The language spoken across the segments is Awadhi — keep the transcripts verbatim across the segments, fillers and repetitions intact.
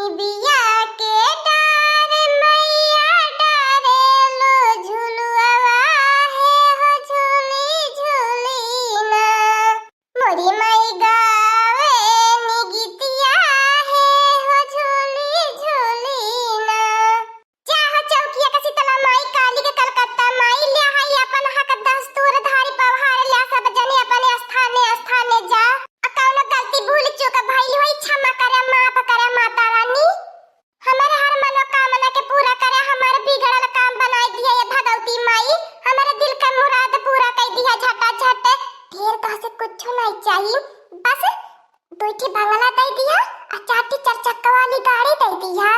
बिया के डार मैया डारेलो झुलुआवा हे हो झूली झूली ना। मोरी माई गावे नी गीतिया हे हो झूली झूली ना। जा हो चौकिया के शीतला माई, काली के कलकत्ता माई, ले आई अपन हक दस्तूर धारी पवहार, ले सब जने अपने स्थाने स्थाने जा। आ कौनो गलती भूल चूक भइल होई, क्षमा करे, माफ करे माता रानी। हमरे हर मनोकामना के पूरा करे, हमार बिगड़ल काम बनाई दिया ये भगवती माई, हमरे दिल का मुराद पूरा कर दिया झटा झट। ढेर तोहसे कुछ नहीं चाहिए, बस दुई ठे बंगला दे दिया आ चार ठे चार चक्का वाली गाड़ी दे दिया।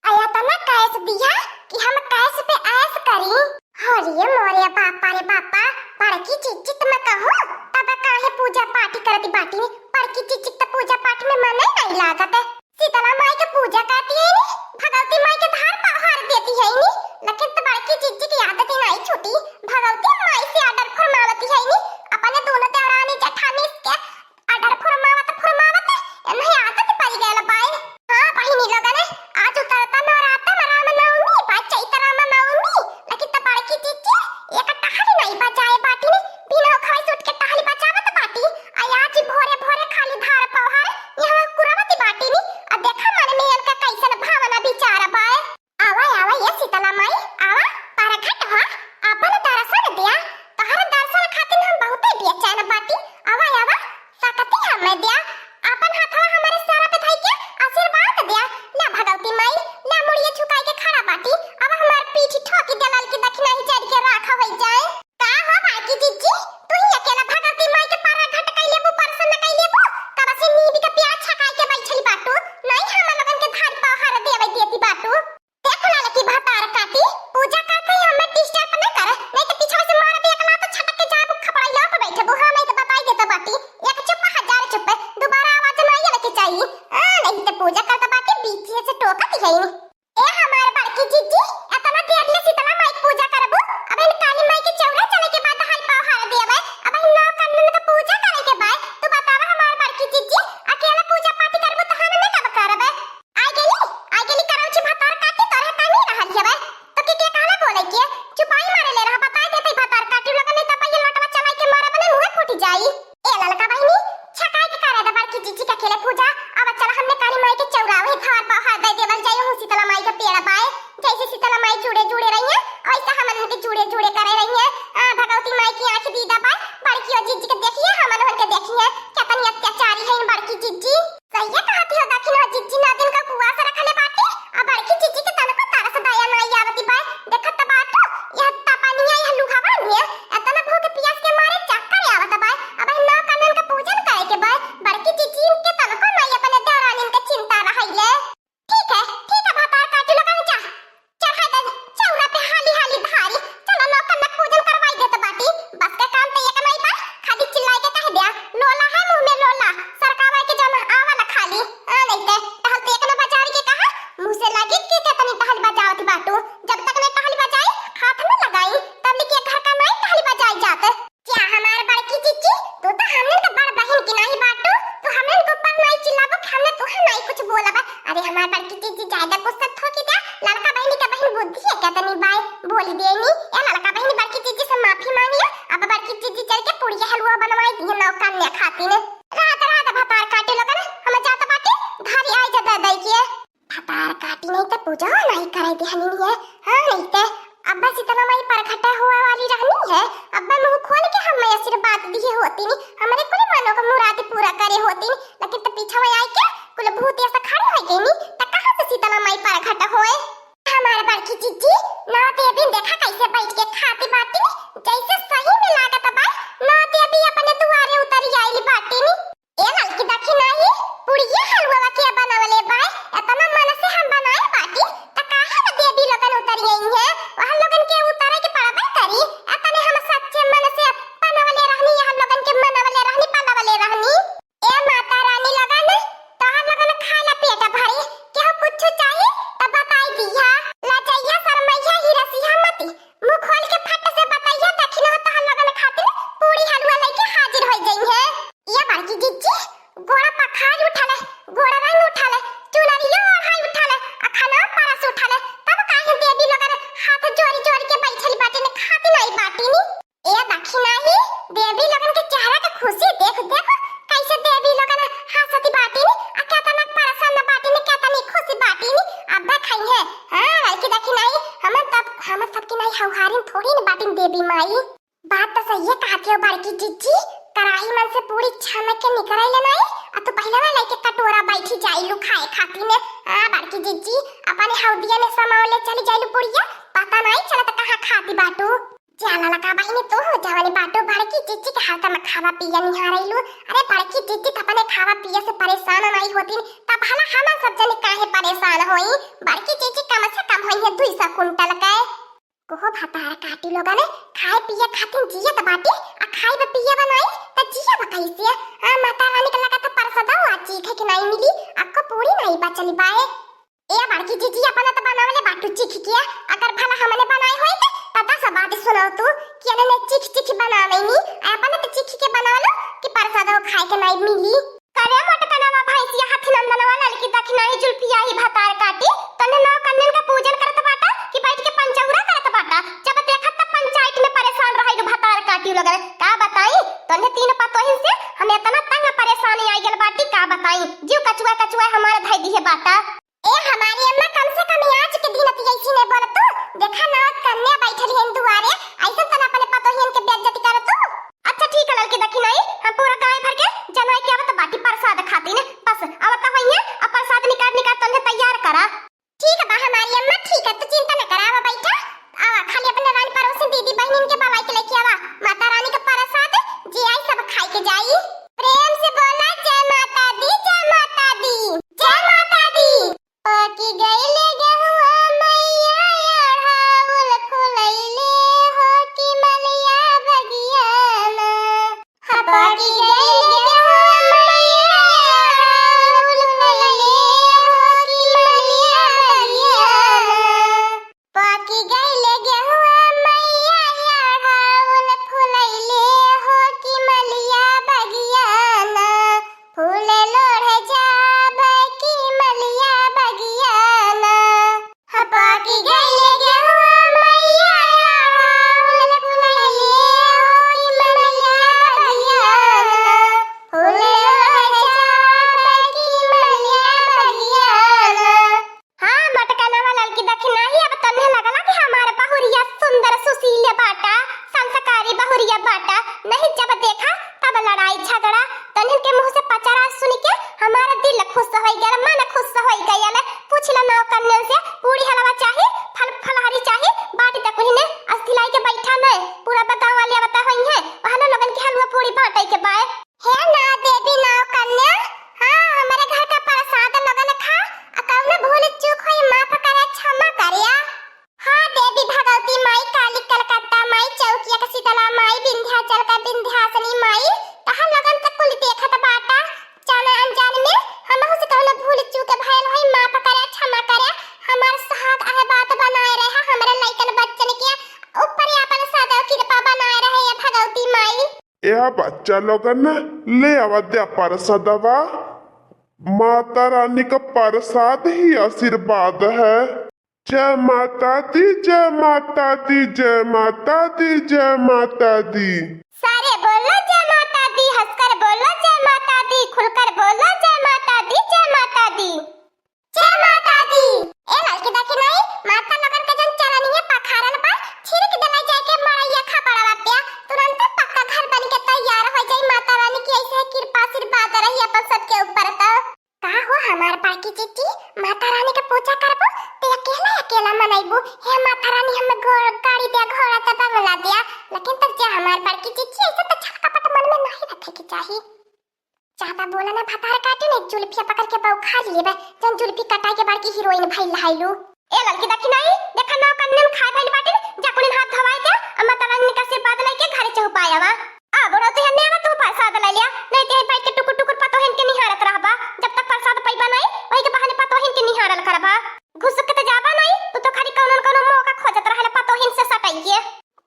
आ इतना कैश दिया कि हम कैश पे ऐश करी। अरे मोरे बापा रे बापा, बड़की चिच्चित में कहूँ तब काहे पूजा पाठ करती बाटी, बड़की चिच्चित तो पूजा पाठ में मन ही नहीं लागत। शीतला माई के पूजा करती है नी, भगवती माई के धार पहार देती है नी, लेकिन तो बड़की जिज्जी की आदत ही नहीं छूटी। भगवती माई से आर्डर फरमावती है नी, अपने दोनों देवरानी जेठानी के आर्डर फरमावत फरमावत इन्हें आदत पड़ गयल बाय। हाँ बहिनी लोगन, आज उतरता नवरात्र में राम नवमी, बा चैत राम नवमी, लेकिन तो बड़की जिज्जी एक टहली नहीं बजाए बाटी नी, बिना खवाई सूट के टहली बजावत बाटी। आ आज भोरे भोरे खाली धार पहार यहाँ कुरावती बाटी नी, आ देखा मन में इनका कैसन भावना विचार बाय। आवा, आवा, ये शीतला माई, आवा, परगट हो, आपन दर्शन दिया। तोहर दर्शन खातिर हम बहुते बेचैन बाटी। आवा, आवा, सकती हमें दिया। आपन हाथवा हमारे सारा पे धई के आशीर्वाद दिया। ला भगवती माई, ला मुड़िया झुकाई के खड़ा बाटी। अब हमार पीठ ठोकी दलाल की दक्षिणा ही जड़ के राखा होई जाए। का हो बड़की जिज्जी, तू ही अकेला भगवती माई के परगट कई लेबू, प्रसन्न कई लेबू? कब से नींद के प्यास छकाई के बैठल बाटू? नहीं हम लोगन के धार पहार देवे देती बाटू। देख लाल की भतार काटी, पूजा करते ही हमें डिस्टर्ब न कर, नहीं तो पीछे से मार दे एकला तो छटक के जाबू खपड़ाई ला पे बैठबू। हाँ, नहीं तो बताई देता बाटी, एक चुप हजार चुप, दोबारा आवाज नहीं आवे के चाहिए। आ, नहीं तो पूजा करता बाटी बीच से टोकत ही है। ए हमार बड़की जिज्जी, इतना देर ले शीतला माई के पूजा करबू? अब इन काली माई के चौरा चले के बाद हाल पाव हार देबे। अब इन नौ कन्नन के पूजा करे के बाद तू बतावा हमार बड़की जिज्जी, अकेला पूजा पाठ करबू तो हम न कब करबे? आई गेली, आई गेली करौची भतार काटी तोरे तानी रहल हवे। तो के के कहला बोले के? चुपाई मारे ले रहा, बताई देते भतार काटी लोगन, नहीं तो पहिले लोटवा चलाई के मारे बने मुंह फूट जाई। ए ललका बहिनी, छकाई के करे द बड़की जिज्जी के अकेले पूजा। अब चला हमने काली माई के चौराहे धार पहार दे देवल जाई, हूँ शीतला माई के पेड़ बाए। जैसे शीतला माई जुड़े जुड़े रही है, वैसे हमन के जुड़े जुड़े करे रही है। आ, भगवती माई की आँख दीदा बाए, बड़की और जिज्जी के देखिए, हमन के देखिए, कितनी अत्याचारी है बड़की जिज्जी। सही कहती हो दखिन हो जिज्जी, ना दिन का उपवास रखले बाटे, आ बड़की जिज्जी के तनको तरस दया नाई आवती बाए। देखत त बाटू, यह तपनिया, यह लुहावा निया, एतना भूख पियास के मारे चक्कर आवत बाए। अब इन नौ कन्नन का पूजन करे के बाए, बड़की जिज्जी के तनको नाई अपने देवरानिन के चिंता रहइले। ठीक है, ठीक है, भतार काटी लोगन जा। चढ़ा दे चौरा पे हाली हाली धारी। चलो नौ कन्नक पूजन करवाई देत बाटी। बस के काम तो एक नहीं बा, खाली चिल्लाई के कह दिया, "लोला है मुंह में लोला, सरकावा के जौन आवा ना खाली।" आ नहीं ते, टहल तो एक न बजावे के कहा, मुंह से लागी कि कितनी टहल बजावत बाटू। जब तक न टहल बजाई, हाथ न लगाई, तब ले के घर का नहीं टहल बजाई जात। क्या हमार बड़की जिज्जी, तू तो हमने के बड़ बहिन की नहीं बाटू, तू हमने के ऊपर नहीं चिल्लाबो कि हमने तुहे नहीं कुछ बोला बा। अरे हमार बड़की जिज्जी ज्यादा गुस्सा थोकी दे, लड़का बहिनी का बहिन बुद्धि है क्या तनी बाय बोली देनी। ए लड़का बहिनी बड़की जिज्जी से माफी मांग लिया, अब बड़की जिज्जी चल के पूड़िया हलवा बनवाई दिए नौ कन्या खातिर। रात रात भतार काटे लोगन, हम जात बाटे घरे आई जा दादा के। भतार काटी नहीं तो पूजा नहीं करे देहनी है। हाँ नहीं ते अब्बा शीतला माई परखटा हुआ वाली रहनी है, अब्बा मुंह खोल के हमें आशीर्वाद दिए होती नी, हमरे कुल मनो का मुराद पूरा करे होती नी, लेकिन तो पीछा में आई के कुल भूत ऐसा खड़े हो गई नी, तो कहाँ से शीतला माई परखटा होए? हमारे बड़की जिज्जी नौ देवी देखा कैसे बैठ के खाती बाटी नी, जैसे सही में लागत बा नौ देवी अपने दुआरे उतरी आइल बाटी नी। ए ललकी दखिन ही, पुड़िया हलवा के बनवले बाय, एतना मन से हम बनाए बाटी, त काहे न देवी लोगन उतरी आई है? वह लोगन के उतरे के पड़बे करी। एतने हम सच्चे मन से बनवले रहनी, यह लोगन के मनवले रहनी, पलवले रहनी। ए माता रानी लोगन, तोहर लोगन खाए ला पेट भरी, केहू कुछ चाही त बताई दिया। लजैया शरमैया ही रसिया मती, मुंह खोल के फट से बताई हौहारिन थोड़ी न बाटिन देवी माई। बात त सहिए कहत हो बड़की जिज्जी, कराही मन से पूरी छान के निकराई लेना है, आ तू पहले ना लेके कटोरा बैठी जाइलू खाए खातिर ने। आ बड़की जिज्जी, अपने हौदिया में समावले चली जाइलू पुड़िया, पता नहीं चलत कहाँ खाती बाटू। जाला लगा बहिनी तू हो जवानी बाटू, बड़की जिज्जी के हाथ में खावा पिया निहारैलू। अरे बड़की जिज्जी त अपने खावा पिया से परेशान नहीं होती, तब भला हमन सब जने काहे परेशान होई? बड़की जिज्जी कम से कम होई है दुई सौ कुंटल के। कोहो भतार काटी लोगन, खाए पिए खातिर जियत बाटी, आ खाए बा पिए बा नाई, त जिया बा कैसे? आ माता रानी के लगा त परसदवा चीखे के नाई मिली, अक्को पूरी नाई बचली बाए। ए बड़की जिज्जी, अपना त बनावले बाटू चीख के, अगर भला हमने बनाए होई त, त दस बात सुनाओ तू, कि अने ने चीख चीख बनावे नी, आ अपने त चीख के बनावलो, कि परसदवा खाए के नाई मिली। करे मोटकनवा भैंसिया हाथी नंदनवा ललकी दखिनाही जुल्फिया ही भतार काटी, तन्हे नौ कन्यन का पूजन करत बाटा कि बैठ के पंचौरा करत बाटा? जब देखत तब पंचायत में परेशान रहैलू भतार काटी लोगन। का बताई, तन्हे तीन पतोहिन से हम इतना तंग परेशान आई गल बाटी, का बताई, जीव कचुआ कचुआ हमार धई दिहे बाटा। ए हमारी अम्मा, कम से कम आज के दिन त ऐसी नहीं बोल तू। देखा नौ कन्या बैठल हैं दुआरे, ऐसन तना अपने पतोहियन के बेइज्जती कर तू। अच्छा ठीक है ललकी दखिनाही, हम पूरा गाय भर के जनाई के आवत बाटी प्रसाद खातिर। बस आवत होइए, अब प्रसाद निकाल निकाल तन्हे तैयार करा। ठीक बा हमारी अम्मा, ठीक है, तू चिंता न करा, आवा बैठा, आवा, खाली अपने रानी पड़ोसी दीदी बहनिन के बलाई के लेके आवा। माता रानी का प्रसाद जे आई सब खाई के जाई। प्रेम से बोला, जय माता दी, जय माता दी, जय माता दी। पाकी गईले गेहुआ मैया, अढ़ाउल फुलैले हो कि मलिया बगियाना। पाकी गईले गेहुआ मैया, अढ़ाउल फुलैले हो कि मलिया बगियाना। पाकी गईले गेहुआ मैया, अढ़ाउल फुलैले हो कि मलिया बगियाना। फूल लोढ़े जाबे कि मलिया बगियाना। पाकी गईले गेहुआ मैया, अढ़ाउल फुलैले हो कि मलिया बगियाना। फूल लोढ़े जाबे कि मलिया बगियाना। हाँ, मटकनवा ललकी दखिनाही, अब तन्हे लगला कि हमार बहुरिया सुंदर सुशील बाटा, संस्कारी बहुरिया बाटा। नहीं जब देखा तब लड़ाई झगड़ा। तन्हन के मुँह से पचरा सुन के हमार दिल खुश होई गल, मन खुश होई गयल। पूछ ला नौ कन्यन से, पूरी हलवा चाही, फल फलहारी चाही, बाटी तक उन्हीं ने अस्थिलाई के बैठा नहीं, पूरा बगाव वाले आवता होई है, वहाँ लोगन के हलवा पूरी बांटे के बाय। हे नौ देवी नौ कन्या, हाँ, हमरे घर का प्रसाद लोगन खा, आ कौनो भूल चूक होई माफ करे, क्षमा करिया। हाँ देवी भगवती माई, काली कलकत्ता माई, चौकिया के शीतला माई, विंध्याचल का विंध्यासनी माई, तहर लोगन त कुल देखत बाटा, जाने अनजान में हमहू से कौनो भूल चूक भयल होई, माफ करे, क्षमा करे, हमार सुहाग अहबात बनाए रहे, हमरे लइकन बच्चन के ऊपर आपन सदैव कृपा बनाए रहे, ये भगवती माई। ए बच्चा लोगन, ले आवा द्या परसादवा। माता रानी का परसाद ही आशीर्वाद है। जय माता दी, जय माता दी, जय माता दी, जय माता दी। सारे बोलो जय माता दी, हंसकर बोलो जय माता दी, खुलकर बोलो जय माता दी, जय माता दी। जय माता दी। ए ललकी दखिनाही, माता लोगन के जन चरनिया पखारल बा, छिड़क देला जाके मड़ैया खपड़वा पे, तुरंते पक्का घर बन के तैयार हो जाई। माता रानी की ऐसे कृपा आशीर्वाद रही अपन सबके ऊपर। तो का हो हमार बड़की जिज्जी, माता रानी के पूजा करबो ते अकेला अकेला मनैबू? हे माता रानी, हमें गो-, गाड़ी द्या, घोड़ा द्या, बंगला द्या, लेकिन तब जे हमार बड़की जिज्जी, ऐसे तो छल कपट मन में नहीं रखे के चाही। ज्यादा बोला ना भतार काटी ने, जुल्फिया पकड़ के बौखा लेबे, जन जुल्फी कटाई के बड़की हीरोइन भइल लहाइलू। ए ललकी दखिनाही, देखा नौ कन्यन खाए भइल बाटिन, जा कुलिन हाथ धोवाए दे, अम्मा तलानी का आशीर्वाद लेके घरे चहुपाए आवा। आ बुढ़ौती हन्ने आवा, तू प्रसाद ले लिया, नहीं ते बैठ के टुकुर टुकुर पतोहिन के निहारत रहबा। जब तक प्रसाद पइबा नहीं, वही के बहाने पतोहिन के निहारल करबा। घुसुक के त जाबा नहीं, तू तो खाली कौनो न कौनो मौका खोजत रहेला पतोहिन से सटाई के।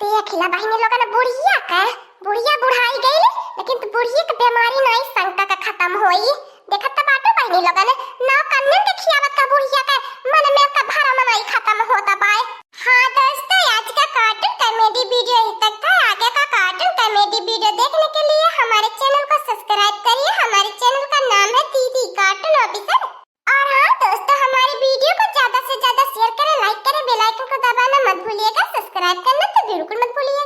देख ला बहिनी लोगन, बुढ़िया के, बुढ़िया बुढ़ाई गई, लेकिन तो बुढ़िया के बीमारी नहीं संका के खत्म होई। देखत त बाटू बहिनी लोगन, नौ कन्यन के खियावत का बुढ़िया के मन में का भरम नहीं खत्म होता बाय। हाँ दोस्तों, आज का cartoon comedy video यहीं तक था। आगे का cartoon comedy video देखने के लिए हमारे channel को subscribe करिए। हमारे channel का नाम है दीदी cartoon officer। और हाँ दोस्तों, हमारे video को ज्यादा से ज्यादा share करें, like करें, bell icon को दबाना मत भूलिएगा, subscribe बिल्कुल मत बोलिए।